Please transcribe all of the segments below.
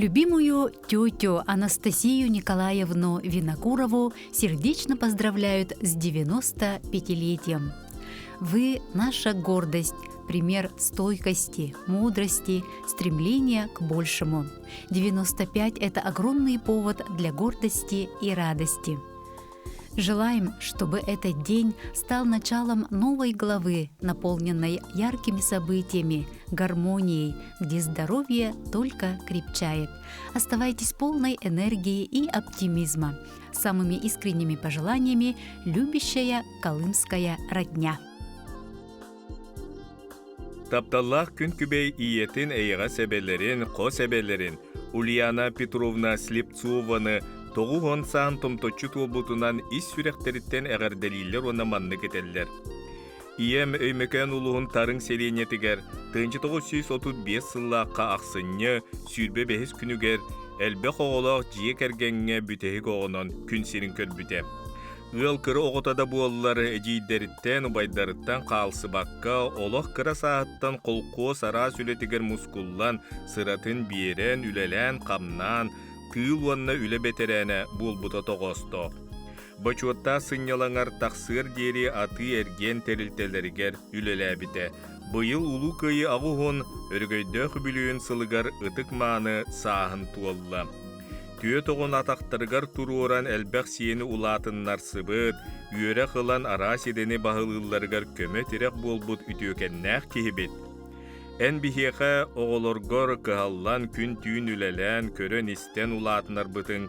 Любимую тетю Анастасию Николаевну Винокурову сердечно поздравляют с 95-летием. Вы – наша гордость, пример стойкости, мудрости, стремления к большему. 95 – это огромный повод для гордости и радости. Желаем, чтобы этот день стал началом новой главы, наполненной яркими событиями, гармонией, где здоровье только крепчает. Оставайтесь полной энергии и оптимизма. Самыми искренними пожеланиями любящая колымская родня. Тапталлаах күн күбэй ийэтин эйэҕэс эбэлэрин, хос эбэлэрин Ульяна Петровна Слепцованы 90 саан томточчу туолбутунан ис сүрэхтэриттэн эҕэрдэлииллэр уонна маннык этэллэр. Ийэм Өймөкөөн улууһун Тарыҥ сэлиэнньэтигэр 1935 сыллаахха ахсынньы 25 күнүгэр элбэх оҕолоох дьиэ кэргэҥҥэ бүтэһик оҕонон күн сирин көрбүтэ. Ыал кыра оҕото да буоллар, эдьиийдэриттэн, убайдарыттан хаалсыбакка, олох кыра сааһыттан холкуос араас үлэтигэр мускуллан, сыратын биэрэн, үлэлээн-хамнаан, тыыл уонна үлэ бэтэрээнэ буолбута тоҕоостоох. Бочуоттаах сынньалаҥар тахсыар диэри атыы-эргиэн тэрилтэлэригэр үлэлээбитэ. Быйыл Улуу Кыайыы аҕыс өрөгөйдөөх үбүлүөйүн сылыгар ытык-мааны сааһын туолла. Түөрт оҕону атахтарыгар туруоран элбэх сиэни улаатыннарсыбыт, үөрэх ылан араас идэни баһылыылларыгар көмө-тирэх буолбут үтүөкэннээх киһибит. Эн биһиэхэ оҕолоргор кыһаллан күн-түүн үлэлээн, көрөн-истэн улаатынарбытыҥ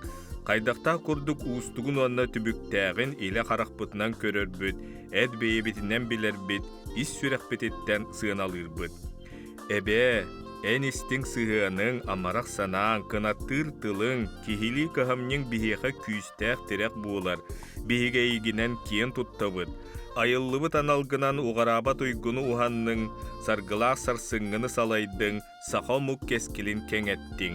хайдахтаах курдук уустугун уонна түбүктээҕин илэ харахпытынан көрөрбүт, эт бэйэбитинэн билэрбит, ис сүрэхпититтэн сыаналыырбыт. Эбээ, эн истиҥ сыһыаныҥ, амарах санааҥ, кынаттыыр тылыҥ, киһилии кыһамньыҥ биһиэхэ күүстээх тирэх буолар, биһиги эйигинэн киэн туттабыт. Айыллыбыт аналгынан уҕараабат уйгуну уһанныҥ, саргылаах сарсыҥҥыны салайдыҥ, саха омук кэскилин кэҥэттиҥ.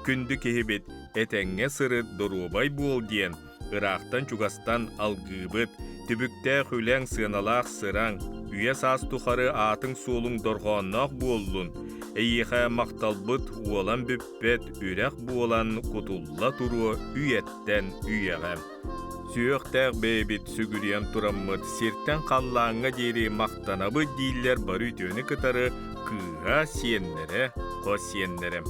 Күндү киһибит, этэҥҥэ сырыт, доруобай буол диэн ыраахтан-чугастан алгыыбыт, түбүктээх үлэҥ, сыаналаах сыраҥ, үйэ-саас тухары аатыҥ-суолуҥ дорҕоонноох буоллун, эйиэхэ махталбыт уолан бүппэт үрэх буолан кутулла туруо үйэттэн үйэҕэ. Сүһүөхтээх бэйэбит сүгүрүйэн тураммыт сиртэн халлааҥҥа диэри махтанабыт дииллэр бары үтүөнү кытары кыыһа, сиэннэрэ, хос сиэннэрэ.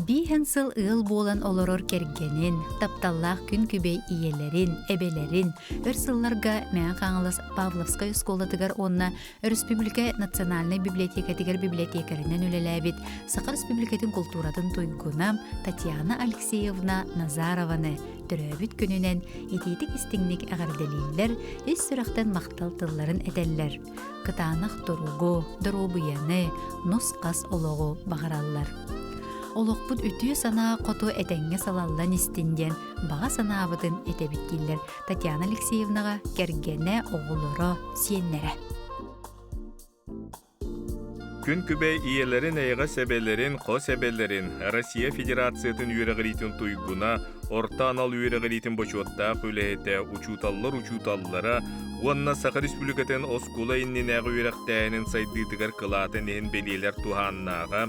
Бииһэн сыл ыал буолан олорор кэргэнин, тапталлаах күн күбэй ийэлэрин, эбэлэрин өр сылларга Мэҥэ Хаҥалас Павловскай оскуолатыгар уонна Өрөспүүбүлүкэ национальнай библиотекатыгар библиотекарынан үлэлээбит Саха Республикатын култууратын туйгуна Татьяна Алексеевна Назарованы төрөөбүт күнүнэн итиитик-истиҥник эҕэрдэлииллэр, ис сүрэхтэн махтал тылларын этэллэр. Кытаанах туругу, доруобуйаны, нус-хас олоҕу баҕараллар. Олохпут үтүө санаа хоту этэҥҥэ салаллан истин диэн баҕа санаабытын этэбит дииллэр Татьяна Алексеевнаҕа кэргэнэ, оҕолоро, сиэннэрэ. Күн күбэй ийэлэрин эйэҕэс эбэлэрин, хос эбэлэрин, Россия Федерациятын үөрэҕириитин туйгуна, орто анал үөрэҕириитин бочуоттаах үлэһитэ, учууталлар учууталлара уонна Саха Республикатын оскуола иннинээҕи үөрэхтээһинин сайдыытыгар кылаатын иһин бэлиэлэр туһааннааҕа,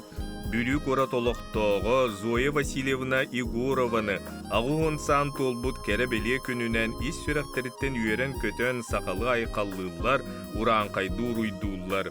Бүлүү куорат олохтооҕо Зоя Васильевна Егорованы 80 саан туолбут кэрэ-бэлиэ күнүнэн ис сүрэхтэриттэн үөрэн-көтөн сахалыы айхаллыыллар, урааҥхайдыы уруйдууллар.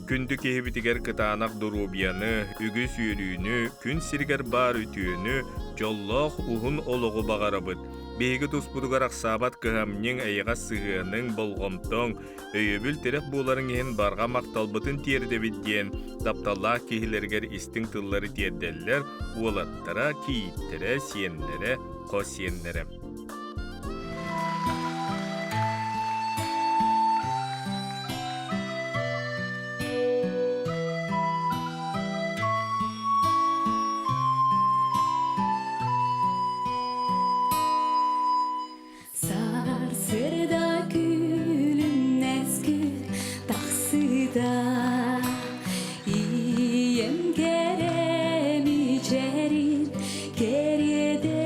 Күндү киһибитигэр кытаанах доруобуйаны, үгүс үөрүүнү, күн сиригэр баар үтүөнү, дьоллоох уһун олоҕу баҕарабыт. Биһиги туспутугар ахсаабат кыһамньыҥ, эйэҕэс сыһыаныҥ, болҕомтоҥ, өйөбүл-тирэх буоларыҥ иһин барҕа махталбытын тиэрдэбит диэн тапталлаах киһилэригэр истиҥ тыллары тиэрдэллэр уолаттара, кийииттэрэ, сиэннэрэ, хос сиэннэрэ. Сарсыарда күлүмнэс күн тахсыыта Ийэм кэрэ мичээрин кэриэтэ.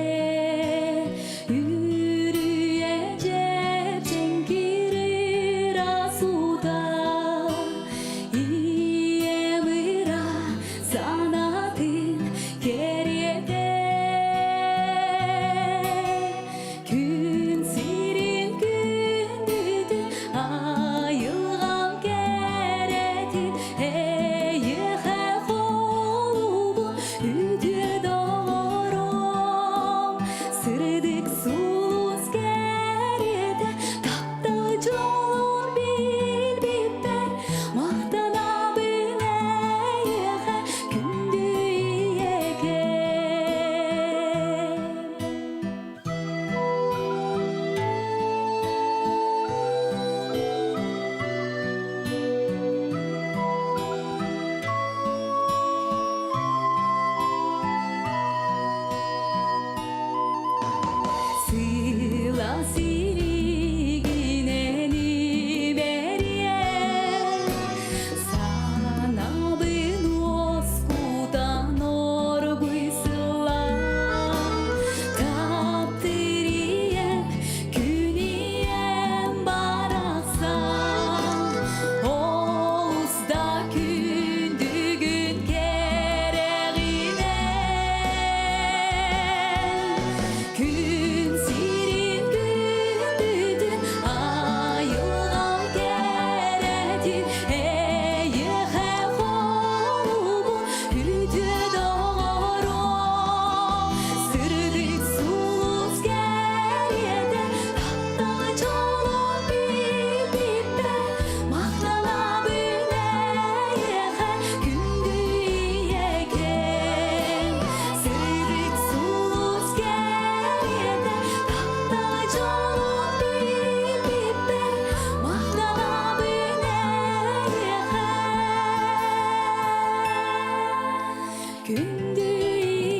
Күндү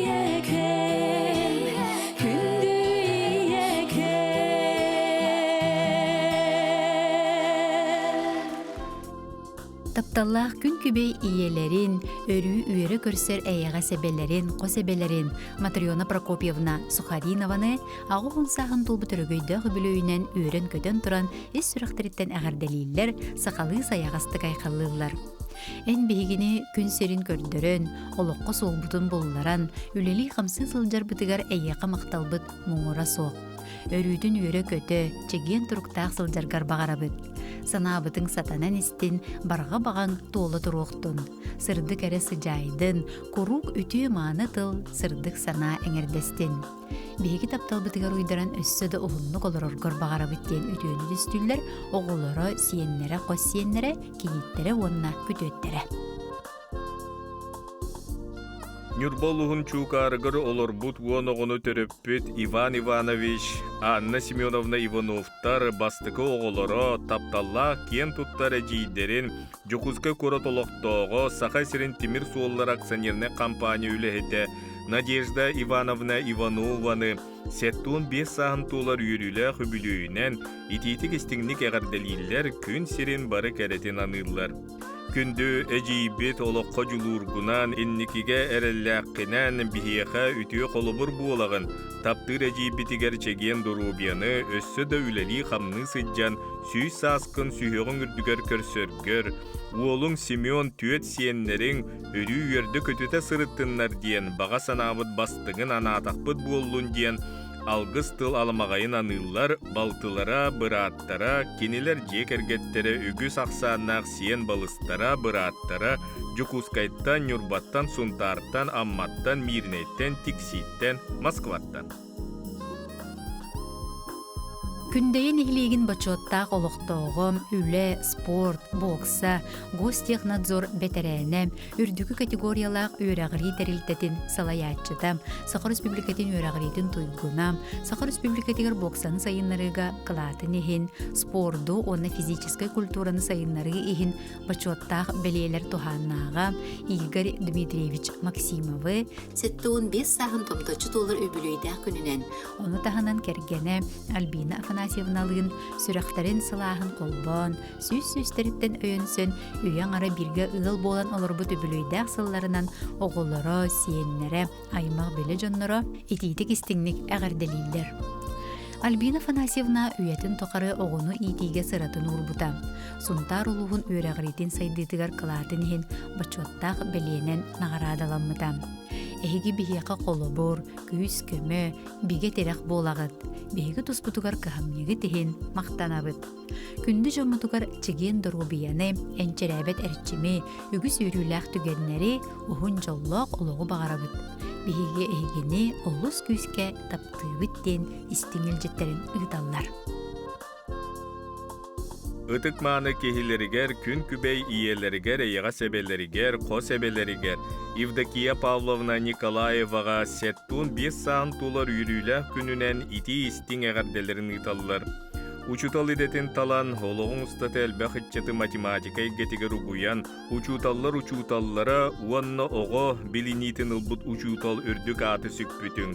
ийэкэм, күндү ийэкэм. Тапталлаах күн күбэй ийэлэрин, өрүү үөрэ көрсөр эйэҕэс эбэлэрин, хос эбэлэрин Матрена Прокопьевна Сухаринованы аҕа сааһын туолбут өрөгөйдөөх үбүлүөйүнэн үөрэн-көтөн туран ис сүрэхтэриттэн эҕэрдэлииллэр, сахалыы сайаҕастык айхаллыыллар. Эн биһигини күн сирин көрдөрөн, олоххо суолбутун булларан, үлэлии-хамсыы сылдьарбытыгар эйиэхэ махталбыт муҥура суох. Өрүүтүн үөрэ-көтө, чэгиэн туруктаах сылдьаргар баҕарабыт. Санаабытыҥ сатанан истин, барҕа баҕаҥ туола туруохтун. Сырдык эрэ сыдьаайдын, куруук үтүө-мааны тыл, сырдык санаа эҥэрдэстин. Биһиги тапталбытыгар уйдаран өссө да уһуннук олороргор баҕарабыт диэн үтүөнү түстүүллэр оҕолоро, сиэннэрэ, хос сиэннэрэ, кийииттэрэ уонна күтүөттэрэ. Ньурба улуһун Чуукаарыгар олорбут уон оҕону төрөппүт Иван Иванович, Анна Семеновна Ивановтар бастакы оҕолоро, тапталлаах киэн туттар эдьиийдэрин Дьокуускай куорат олохтооҕо, Саха сирин тимир суоллара акционернай компания үлэһитэ Надежда Ивановна Иванованы 75 сааһын туолар үөрүүлээх үбүлүөйүнэн итиитик-истиҥник эҕэрдэлииллэр, күн сирин бары кэрэтин аныыллар. Күндү эдьиийбит олоххо дьулуургунан, инникигэ эрэллээххинэн биһиэхэ үтүө холобур буолаҕын, таптыыр эдьиийбитигэр чэгиэн доруобуйаны өссө да үлэлии-хамныы сылдьан 100 сааскын сүһүөҕүҥ үрдүгэр көрсөргөр, уолуҥ Семен түөрт сиэннэриҥ өрүү үөрдэ-көтүтэ сырыттыннар диэн баҕа санаабыт бастыҥын анаатахпыт буоллун диэн алгыс тыл аламаҕайын аныыллар балтылара, бырааттара, кинилэр дьиэ кэргэттэрэ үгүс ахсааннаах сиэн балыстара, бырааттара Дьокуускайтан, Ньурбаттан, Сунтаартан, Амматтан, Мииринэйтэн, Тиксииттэн, Москваттан. Күндэйэ нэһилиэгин бочуоттаах олохтооҕо, үлэ, спорт, бокса, гостехнадзор бэтэрээнэ, үрдүкү категориялаах үөрэҕирии тэрилтэтин салайааччыта, Саха Республикатын үөрэҕириитин туйгуна, Саха Республикатыгар боксаны сайыннарыыга кылаатын иһин, спорду уонна физическэй культураны сайыннарыы иһин бочуоттаах бэлиэлэр туһааннааҕа Игорь Дмитриевич Максимовы 75 сааһын томточчу туолар үбүлүөйдээх күнүнэн, ону таһынан кэргэнэ Альбина Афанасьевналыын сүрэхтэрин сылааһын холбоон, сүүс сүүстэриттэн өйөнсөн, үйэ аҥара бииргэ ыал буолан олорбут үбүлүөйдээх сылларынан оҕолоро, сиэннэрэ, аймах-билэ дьонноро итиитик-истиҥник эҕэрдэлииллэр. Альбина Афанасьевна үйэтин тухары оҕону иитиигэ сыратын уурбута. Сунтаар улууһун үөрэҕириитин сайдыытыгар кылаатын иһин бочуоттаах бэлиэнэн наҕараадаламмыта. Эһиги биһиэхэ холобур, күүс-көмө, бигэ тирэх буолаҕыт. Биһиги туспутугар кыһамньыгыт иһин махтанабыт. Күндү дьоммутугар чэгиэн доруобуйаны, энчирээбэт эрчими, үгүс үөрүүлээх түгэннэри, уһун дьоллоох олоҕу баҕарабыт. Биһиги эһигини олус күүскэ таптыыбыт диэн истиҥ илдьиттэрин ыыталлар. Ытык-мааны киһилэригэр, күн күбэй ийэлэригэр, эйэҕэс эбэлэригэр, хос эбэлэригэр Евдокия Павловна Николаеваҕа 75 саан тулар үөрүүлээх күнүнэн итии-истиҥ эҕэрдэлэрин ыыталлар. Учуутал идэтин талан, олоҕуҥ устата элбэх ыччаты математика эйгэтигэр угуйан, учууталлар учууталлара уонна оҕо билиниитин ылбыт учуутал үрдүк ааты сүкпүтүҥ.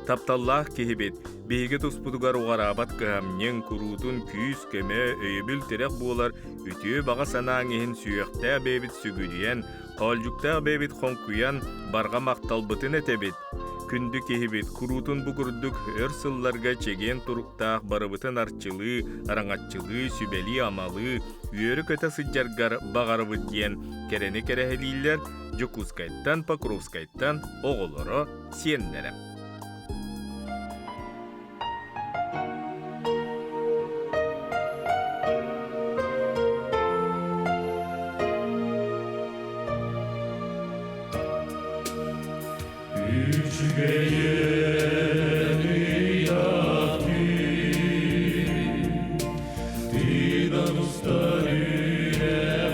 Тапталлаах киһибит, биһиги туспутугар уҕараабат кыһамньыҥ, куруутун күүс-көмө, өйөбүл-тирэх буолар үтүө баҕа санааҥ иһин сүһүөхтээх бэйэбит сүгүрүйэн, хоолдьуктаах бэйэбит хоҥкуйан, барҕа махталбытын этэбит. Күндү киһибит куруутун бу курдук өр сылларга чэгиэн туруктаах барыбытын арчылыы, араҥаччылыы, сүбэлии-амалыы, үөрэ-көтө сылдьаргар баҕарабыт диэн кэрэни кэрэһэлииллэр Дьокуускайтан, Покровскайтан оҕолоро, сиэннэрэ. Үчүгэйин ыйаатын, тыынан устар үрэхтэр,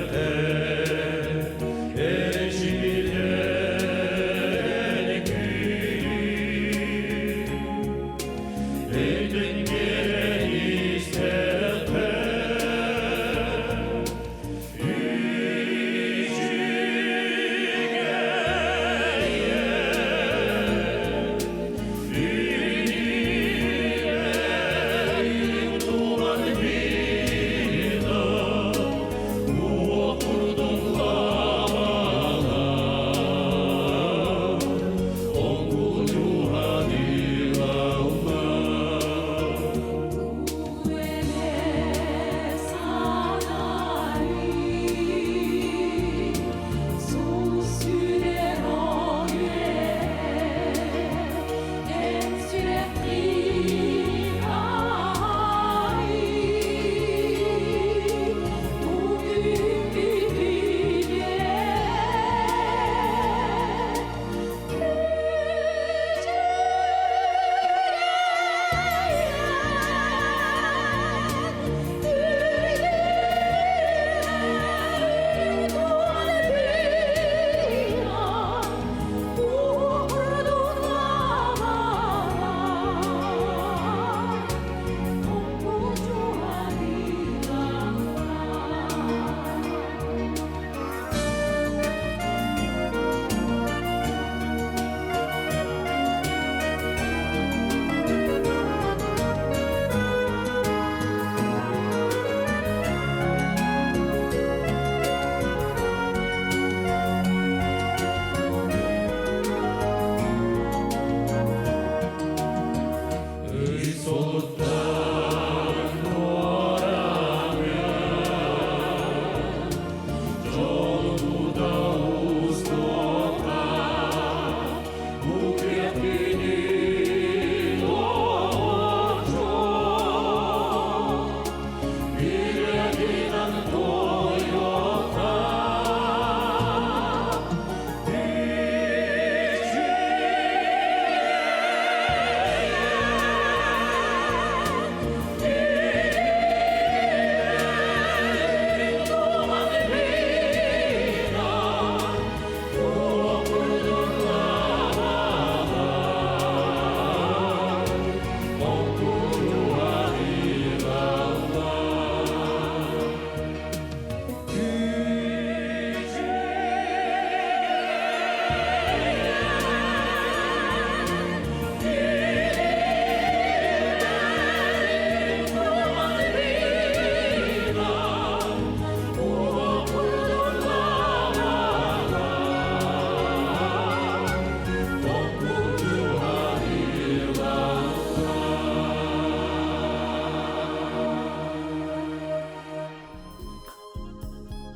эчимирэн күнүн, этин биэрэн истэххэ,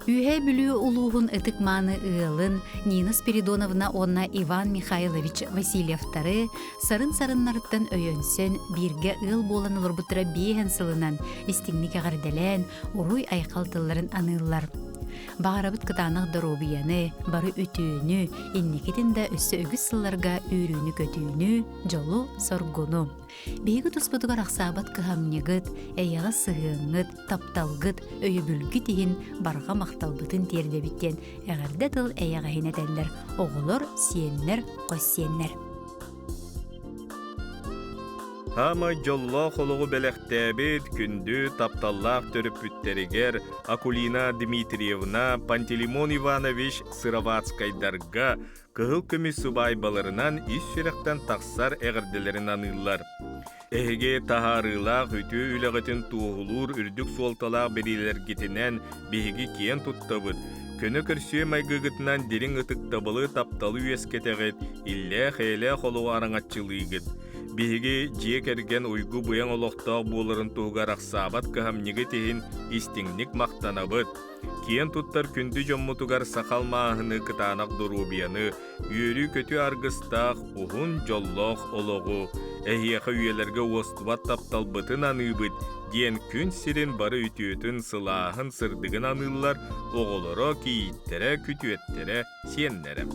Үөһээ Бүлүү улууһун ытык-мааны ыалын Нина Спиридоновна уонна Иван Михайлович Васильевтары сарын-сарыннарыттан өйөнсөн бииргэ ыал буолан олорбуттара биэһэн сылынан истиҥник эҕэрдэлээн уруй-айхал тылларын аныыллар. Баҕарабыт кытаанах доруобуйаны, бары үтүөнү, инникитин да өссө үгүс сылларга үөрүүнү-көтүүнү, дьолу-соргуну. Биһиги туспутугар ахсаабат кыһамньыгыт, эйэҕэс сыһыаҥҥыт, тапталгыт, өйөбүлгүт иһин барҕа махталбытын тиэрдэбит диэн эҕэрдэ тыл эйэҕэһин этэллэр оҕолор, сиэннэр, хос сиэннэр. Хаамай дьоллоох олоҕу бэлэхтээбит күндү тапталлаах төрөппүттэригэр Акулина Дмитриевна, Пантелеймон Иванович Сыроватскайдарга кыһыл көмүс сыбаайбаларынан ис сүрэхтэн тахсар эҕэрдэлэрин аныыллар. Эһиги таһаарыылаах үтүө үлэҕитин туоһулуур үрдүк суолталаах билиилэргитинэн биһиги киэн туттабыт, көнө көрсүө майгыгытынан дириҥ ытыктабылы, тапталы үөскэтэҕит, иллээх-эйэлээх олоҕу араҥаччылыыгыт. Биһиги дьиэ кэргэн уйгу-быйаҥ олохтоох буоларын туһугар ахсаабат кыһамньыгыт иһин истиҥник махтанабыт. Киэн туттар күндү дьоммутугар саха алмааһыны кытаанах доруобуйаны, үөрүү-көтүү аргыстаах уһун дьоллоох олоҕу, эһиэхэ үйэлэргэ уостубат тапталбытын аныыбыт диэн күн сирин бары үтүөтүн, сылааһын, сырдыгын аныыллар оҕолоро, кийииттэрэ, күтүөттэрэ, сиэннэрэ.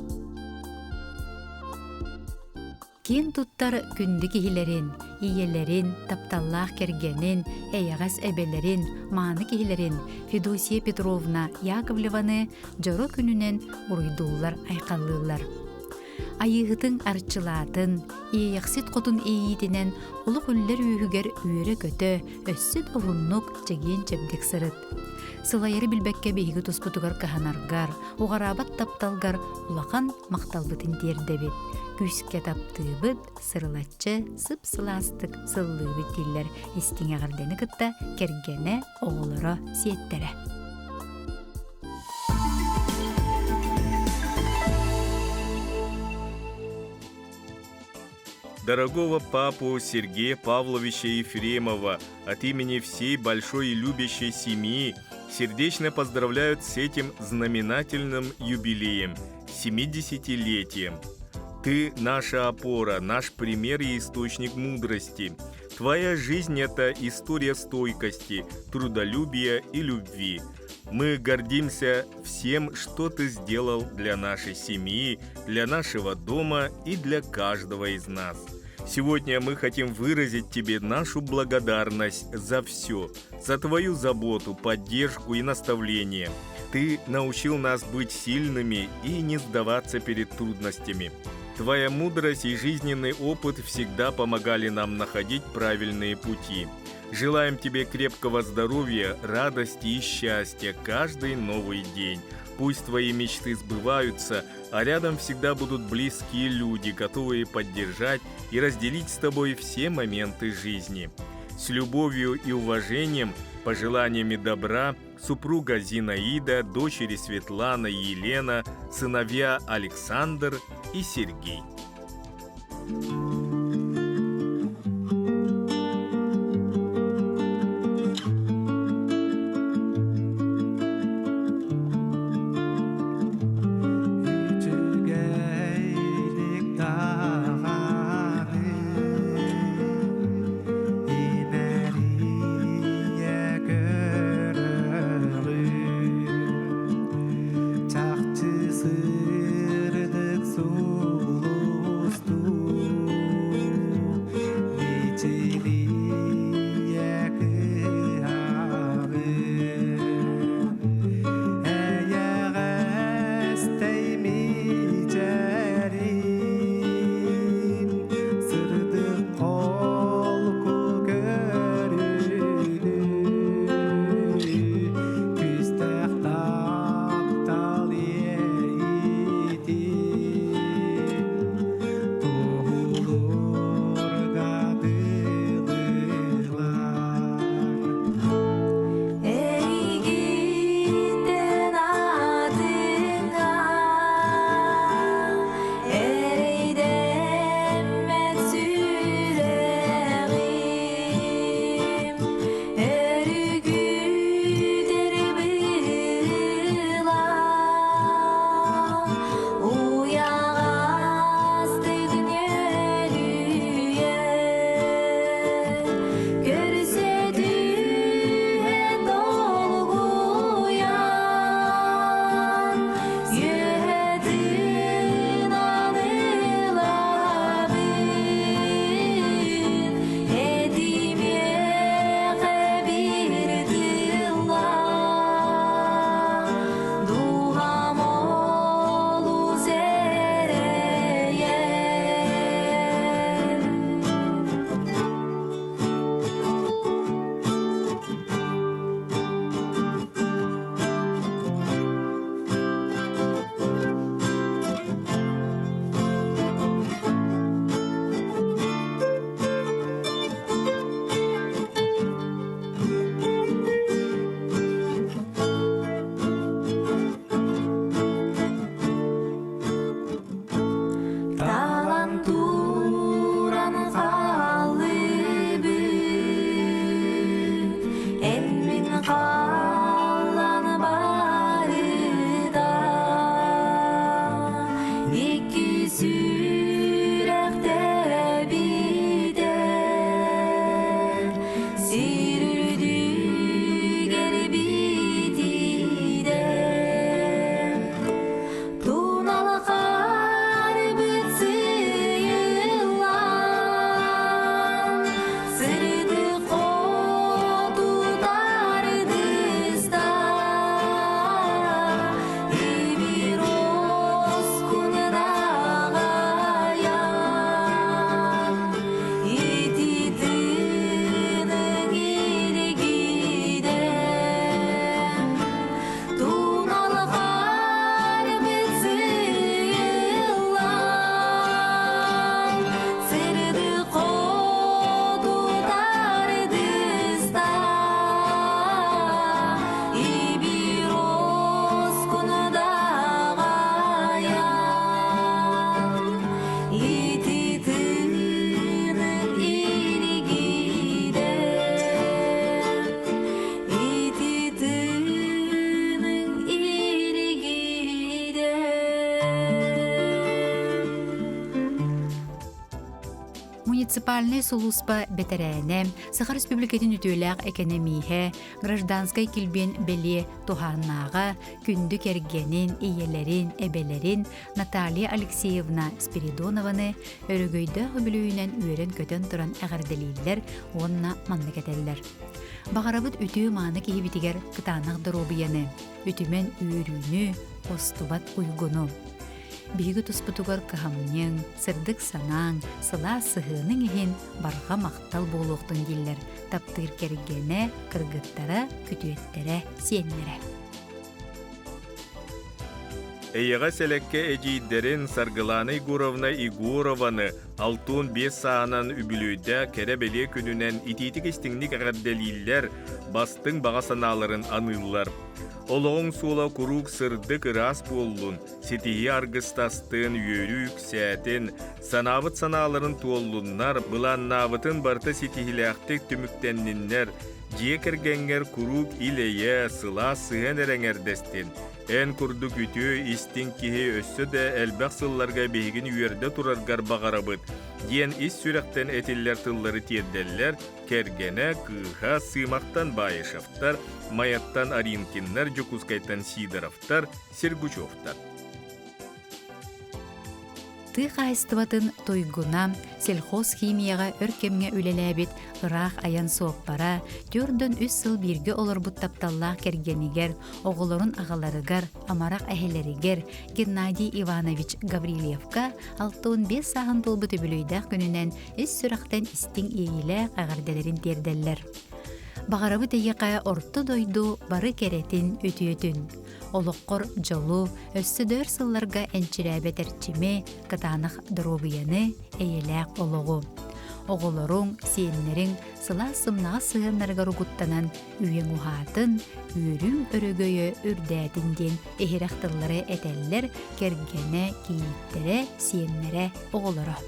Киэн туттар күндү киһилэрин, ийэлэрин, тапталлаах кэргэнин, эйэҕэс эбэлэрин, мааны киһилэрин Федосия Петровна Яковлеваны дьоро күнүнэн уруйдууллар-айхаллыыллар. Айыыһытыҥ арчылаатын, иэйэхсит хотун иэйиитинэн олох үллэр үөһүгэр үөрэ-көтө, өссө да уһуннук чэгиэн-чэбдик сырыт. Сылайары билбэккэ биһиги туспутугар кыһанаргар, уҕараабат тапталгар улахан махталбытын тиэрдэбит. Күүскэ таптыыбыт, сырылаччы, сып-сылаастык сыллыыбыт дииллэр истиҥ эҕэрдэни кытта кэргэнэ, оҕолоро, сиэттэрэ. Дорогого папу Сергея Павловича Ефремова от имени всей большой и любящей семьи сердечно поздравляют с этим знаменательным юбилеем – 70-летием. Ты – наша опора, наш пример и источник мудрости. Твоя жизнь – это история стойкости, трудолюбия и любви. Мы гордимся всем, что ты сделал для нашей семьи, для нашего дома и для каждого из нас. Сегодня мы хотим выразить тебе нашу благодарность за все, за твою заботу, поддержку и наставление. Ты научил нас быть сильными и не сдаваться перед трудностями. Твоя мудрость и жизненный опыт всегда помогали нам находить правильные пути. Желаем тебе крепкого здоровья, радости и счастья каждый новый день. Пусть твои мечты сбываются, а рядом всегда будут близкие люди, готовые поддержать и разделить с тобой все моменты жизни. С любовью и уважением, пожеланиями добра, супруга Зинаида, дочери Светлана и Елена, сыновья Александр и Сергей. Үчүгэйдик даҕаны имэрийэ көрөҕүн чахчы сырдык сулустуу. Икки сүрэхтэбитэ Сир үрдүгэр битиидэ Туналхарбыт сыйыллан Сырдык хоту тардыста Ибирос кунаҕайан Ити тыының илигидэ Туналҕар быцыйыллан Сырдык хоту тардыста Ибирос кунадаҕайан Ити тыының илигидэ Ити тыының илигидэ Муниципальнай сулууспа бэтэрээнэ, Саха Республикатын үтүөлээх экэнэмииһэ, гражданскай килбиэн бэлиэ туһааннааҕа, күндү кэргэнин, ийэлэрин, эбэлэрин Наталья Алексеевна Спиридонованы өрөгөйдөөх үбүлүөйүнэн үөрэн-көтөн туран эҕэрдэлииллэр уонна маннык этэллэр. Баҕарабыт үтүө-мааны киһибитигэр кытаанах доруобуйаны, үтүмэн үөрүүнү, устубат уйгуну. Биһиги туспутугар кыһамньыҥ, сырдык санааҥ, сылаас сыһыаныҥ иһин барҕа махтал буолуохтун дииллэр таптыыр кэргэнэ, кыргыттара, күтүөттэрэ, сиэннэрэ. Эйэҕэс элэккэ эдьиийдэрин Саргылаана Егоровна Егорованы 65 сааһынан үбүлүөйдээх кэрэ-бэлиэ күнүнэн итиитик-истиҥник эҕэрдэлииллэр, бастыҥ баҕа санааларын аныыллар. Олоҕуҥ суола куруук сырдык ыраас буоллун, ситиһии аргыстастын, үөрүү үксээтин, санаабыт санааларын туоллуннар, былааннаабытын барыта ситиһиилээхтик түмүктэнниннэр, дьиэ кэргэҥҥэр куруук ил-эйэ, сылаас сыһыан эрэ эҥэрдэстин. Эн курдук үтүө, истиҥ киһи өссө да элбэх сылларга биһигини үөрдэ тураргар баҕарабыт, диэн ис сүрэхтэн этиллэр тыллары тиэрдэллэр кэргэнэ, кыыһа Сыымахтан Баишевтар, Майаттан Аринкиннар, Дьокуускайтан Сидоровтар, Сергучевтар. Тыа хаһаайыстыбатын туйгуна, сельхозхимияҕа өр кэмҥэ үлэлээбит ыраах айан суоппара, төрдөн үс сыл бииргэ олорбут тапталлаах кэргэнигэр, оҕолорун аҕаларыгар, амарах эһэлэригэр Геннадий Иванович Гаврильевка 65 сааһын туолбут үбүлүөйдээх күнүнэн ис сүрэхтэн истиҥ иэйиилээх эҕэрдэлэрин тиэрдэллэр. Баҕарабыт эйиэхэ орто дойду бары кэрэтин, үтүөтүн. Олоххор дьолу, өссө да өр сылларга энчирээбэт эрчими, кытаанах доруобуйаны, эйэлээх олоҕу. Оҕолоруҥ, сиэннэриҥ сылаас сымнаҕас сыһыаннарыгар угуттанан үйэҥ уһаатын, үөрүүҥ өрөгөйө үрдээтин диэн иһирэх тыллары этэллэр кэргэнэ, кийииттэрэ, сиэннэрэ, оҕолоро.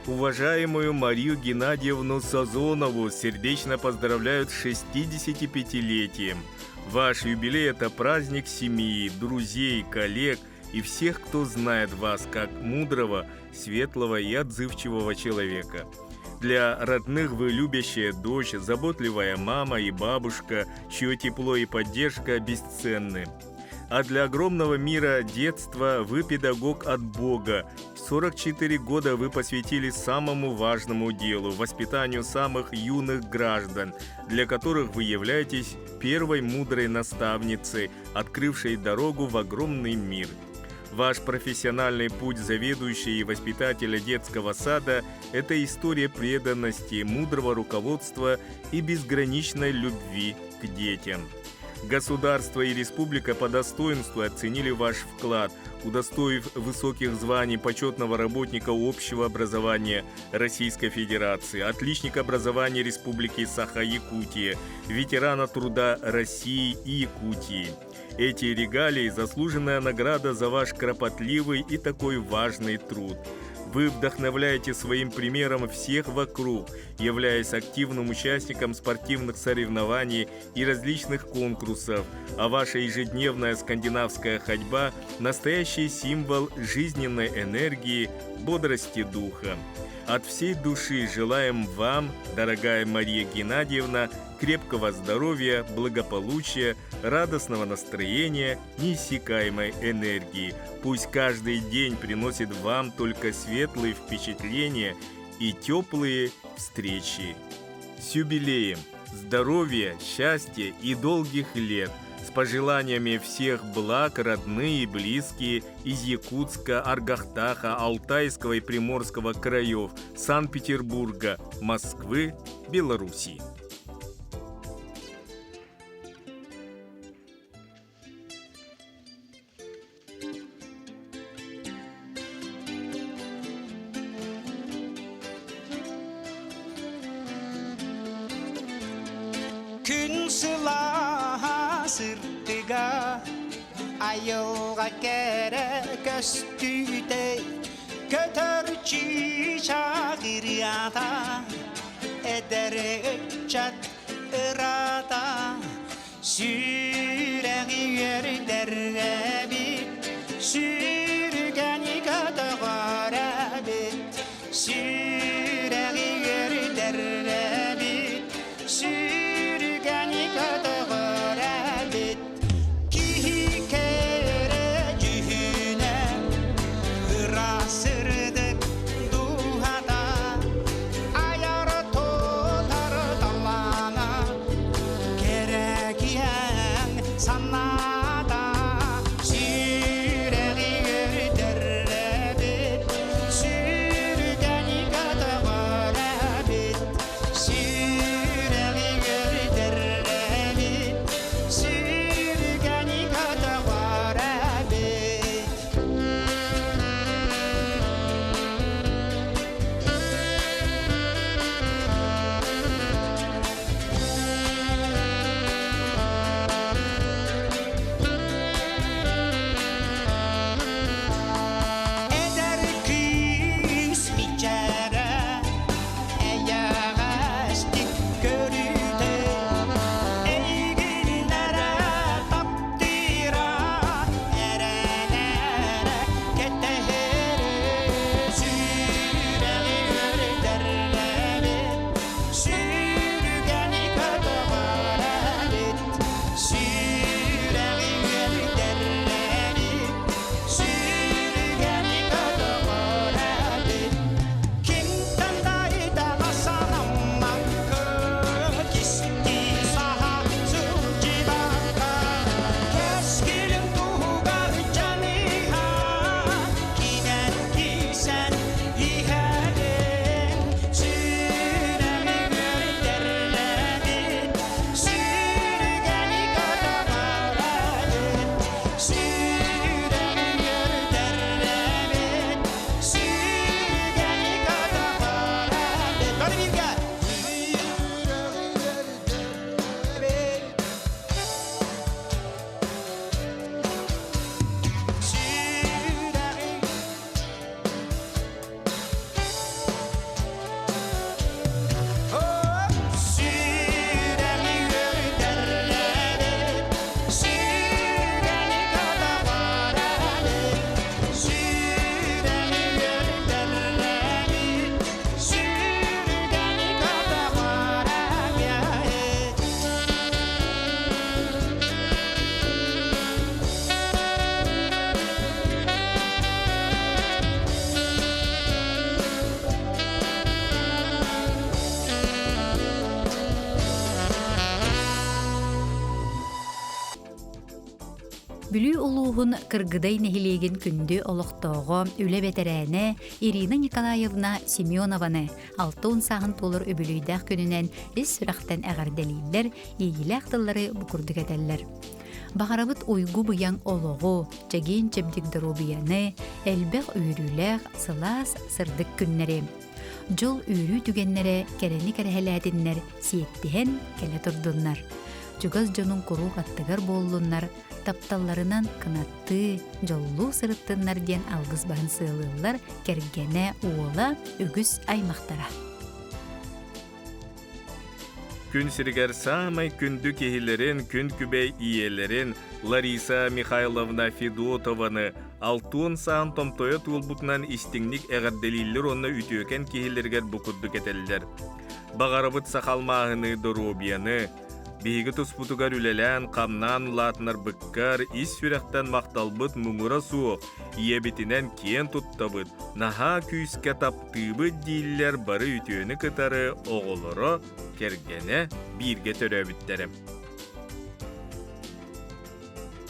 Уважаемую Марию Геннадьевну Сазонову сердечно поздравляют с 65-летием. Ваш юбилей – это праздник семьи, друзей, коллег и всех, кто знает вас как мудрого, светлого и отзывчивого человека. Для родных вы любящая дочь, заботливая мама и бабушка, чье тепло и поддержка бесценны. А для огромного мира детства вы педагог от Бога. 44 года вы посвятили самому важному делу – воспитанию самых юных граждан, для которых вы являетесь первой мудрой наставницей, открывшей дорогу в огромный мир. Ваш профессиональный путь заведующей и воспитателя детского сада – это история преданности, мудрого руководства и безграничной любви к детям. Государство и республика по достоинству оценили ваш вклад, удостоив высоких званий почетного работника общего образования Российской Федерации, отличника образования Республики Саха-Якутия, ветерана труда России и Якутии. Эти регалии – заслуженная награда за ваш кропотливый и такой важный труд. Вы вдохновляете своим примером всех вокруг, являясь активным участником спортивных соревнований и различных конкурсов, а ваша ежедневная скандинавская ходьба – настоящий символ жизненной энергии, бодрости духа. От всей души желаем вам, дорогая Мария Геннадьевна, крепкого здоровья, благополучия, радостного настроения, неиссякаемой энергии. Пусть каждый день приносит вам только светлые впечатления и теплые встречи. С юбилеем! Здоровья, счастья и долгих лет! С пожеланиями всех благ родные и близкие из Якутска, Аргахтаха, Алтайского и Приморского краев, Санкт-Петербурга, Москвы, Белоруссии. Күн сылааһа сырдыга, айылҕа кэрэ көстүүтэ, көтөр чыычаах ырыата, эдэр ыччат ырата, Сүрэҕи үөрдэррэбит, сүргэни көтөҕөрөбүт, сүрэҕи үөрдэррэбит, сүргэни көтөҕөрөбүт. Киһи кэрэ дьүһүнэ, ыраас сырдык дууһата, айар тутар талаана, Кэрэкиэн санаата сүрэҕи өрдөрөбүт, сүргэни көтөҕөрөбүт, сүрэҕи өрдөрөбүт, сүргэни көтөҕөрөбүт. Эдэр күүс мичээрэ эйэҕэстик көрүүтэ эйигиннэрэ таптыыра эрэнэрэ кэтэһэрэ сүрэҕи өрүтэррэбит Сүргэни көтөҕөрөбүт, сүрэҕи үөрдэррэбит, сүргэни көтөҕөрөбүт. Кимтэн да итэҕэс санаммакка, кистии саһа сылдьыбакка, кэскилим туһугар дьаныһа, кимэн киирсэн иһэбин, сүрэҕи үөрдэррэбин, сүргэни көтөҕөрөбүн, сүрэҕи үөрдэррэбин, сүргэни көтөҕөрөбүн. Бары бииргэ! Сүрэҕи Сүрэҕи үөрдэррэбит, сүрэҕи көтөҕөрөбүт, сүрэҕи үөрдэррэбит, сүргэни көтөҕөрөбүт. Бүлүү улууһун Кыргыдай нэһилиэгин күндү олохтооҕо, үлэ бэтэрээнэ Ирина Николаевна Семенованы 60 сааһын туолар үбүлүйдээх күнүнэн ис сүрэхтэн эҕэрдэлииллэр, иэйиилээх тыллары бу курдук этэллэр. Баҕарабыт уйгу-быйаҥ олоҕу, чэгиэн-чэбдик доруобуйаны, элбэх үөрүүлээх, сылаас, сырдык күннэри. Дьол үөрүү түгэннэрэ кэрэни кэрэһэлээтиннэр, сиэттиһэн кэлэ турдуннар. чугас дьонуҥ куруук аттыгар буоллуннар, тапталларынан кынаттыы, дьоллуу сырыттыннар диэн алгыс баһын сыалыыллар кэргэнэ, уола, үгүс аймахтара. Күн сиригэр саамай күндү киһилэрин, күн күбэй ийэлэрин Лариса Михайловна Федотованы алтуон саан томтойо туолбутунан истиҥник эҕэрдэлииллэр уонна үтүөкэн киһилэригэр бу курдук этэллэр. Баҕарабыт сахалмааһыны, доруобуйаны, Биһиги туспутугар үлэлээн-хамнаан улаатынарбыккар ис сүрэхтэн махталбыт муҥура суох, ийэбитинэн киэн туттабыт, наһаа күүскэ таптыыбыт дииллэр бары үтүөнү кытары оҕолоро, кэргэнэ, бииргэ төрөөбүттэрэ.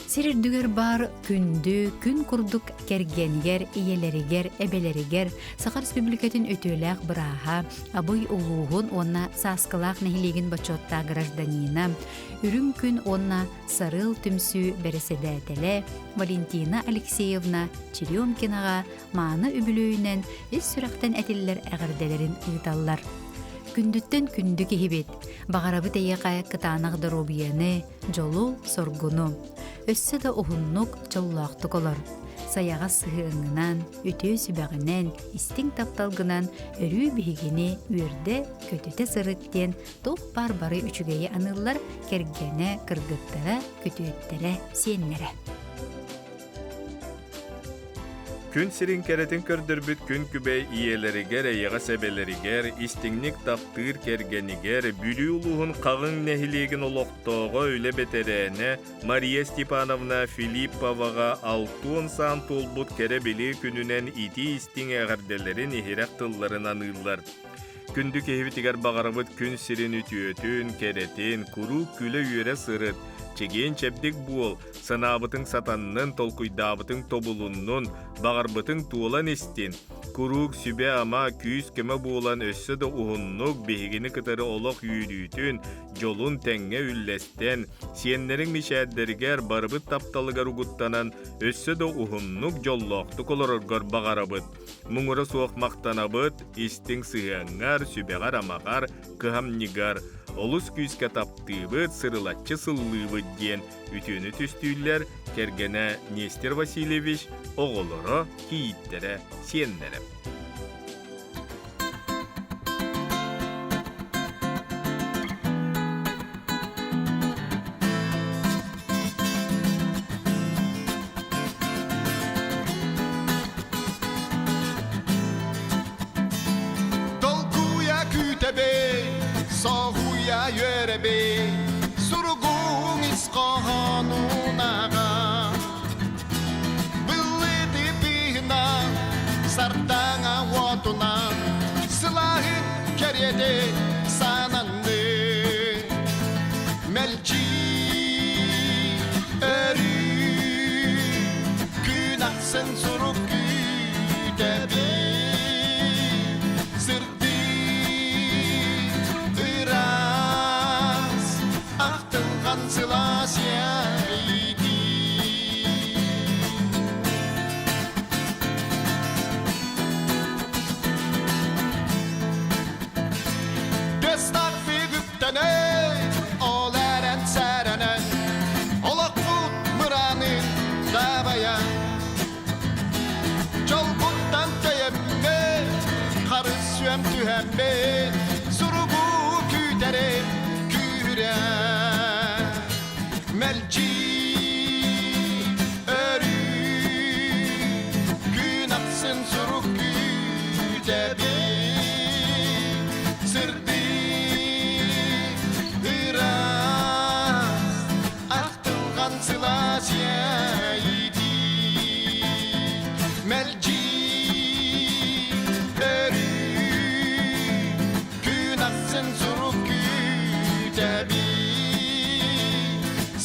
Сир үрдүгэр баар күндү, күн курдук кэргэнигэр, ийэлэригэр, эбэлэригэр Саха Республикатын үтүөлээх бырааһа, Абый улууһун уонна Сааскылаах нэһилиэгин бочуоттаах гражданина, Үрүҥ күн уонна Сарыал түмсүү бэрэссэдээтэлэ Валентина Алексеевна Черемкинаҕа мааны үбүлүөйүнэн ис сүрэхтэн этиллэр эҕэрдэлэрин ыыталлар. Күндүттэн күндү киһибит, баҕарабыт эйиэхэ кытаанах доруобуйаны, дьолу, соргуну. Өссө да уһуннук, дьоллоохтук олор. Сайаҕас сыһыаҥҥынан, үтүө сүбэҕинэн, истиҥ тапталгынан өрүү биһигини үөрдэ, көтүтэ сырыт диэн туох баар бары үчүгэйи аныыллар кэргэнэ, кыргыттара, күтүөттэрэ, сиэннэрэ. Күн сирин кэрэтин көрдөрбүт күн күбэй ийэлэригэр, эйэҕэс эбэлэригэр, истиҥник таптыыр кэргэнигэр, Бүлүү улууһун Хаҕыҥ нэһилиэгин олохтооҕо, үлэ бэтэрээнэ Мария Степановна Филипповаҕа алтуон саан туолбут кэрэ билии күнүнэн итии-истиҥ эҕэрдэлэрин иһирэх тылларын аныыллар. Күндү киһибитигэр баҕарабыт күн сирин үтүөтүн, кэрэтин, куруук күлэ-үөрэ сырыт, чэгиэн-чэбдик буол, Санаабытыҥ сатаннын, толкуйдаабытыҥ тобулуннун, баҕарбытыҥ туолан истин. Куруук сүбэ-ама, күүс-көмө буолан өссө да уһуннук биһигини кытары олох үөрүүтүн, дьолун тэҥҥэ үллэстэн, сиэннэриҥ мичээрдэригэр, барыбыт тапталыгар угуттанан өссө да уһуннук дьоллоохтук олороргор баҕарабыт. Муҥура суох махтанабыт, истиҥ сыһыаҥҥар, сүбэҕэр-амаҕар, кыһамньыгар, олус күүскэ таптыыбыт, сырылаччы сыллыыбыт диэн Үтүөнү түстүүллэр кэргэнэ Нестер Васильевич, оҕолоро, кийииттэрэ, сиэннэрэ. Толкуйа күүтэбин, соһуйа үөрэбин, суругуҥ ис хоһоонунаҕа. Былыты тыынан, сардаҥа уотунан, сылааһын кэриэтэ сананнын. Мэлдьи өрүү күн ахсын сурук күүтэбин. Сырдык, ыраас, ахтылҕан сылаас иэйии. Тыастаах үктэнэн, ол эрэн сэрэнэн, олохпут мыраанын дабайан, Дьолбуттан тэйэммит, харыс сүөм түһэммит, суругу күүтэрим күүрэ. Мэлдьи өрүү күн ахсын сурук күүтэбин. Сырдык, ыраас, Ахтылҕан сылаас иэйитии мэлдьи өрүү күн ахсын сурук күүтэбин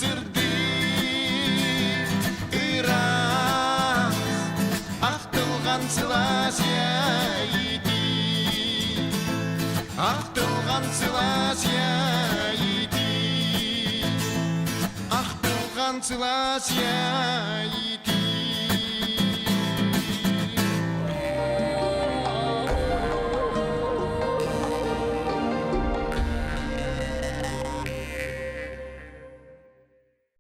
сырдык ыраас ахтылҕан сылаас иэйитии Ахтылҕан сылаас иэйитии Ахтылҕан сылаас иэйитии.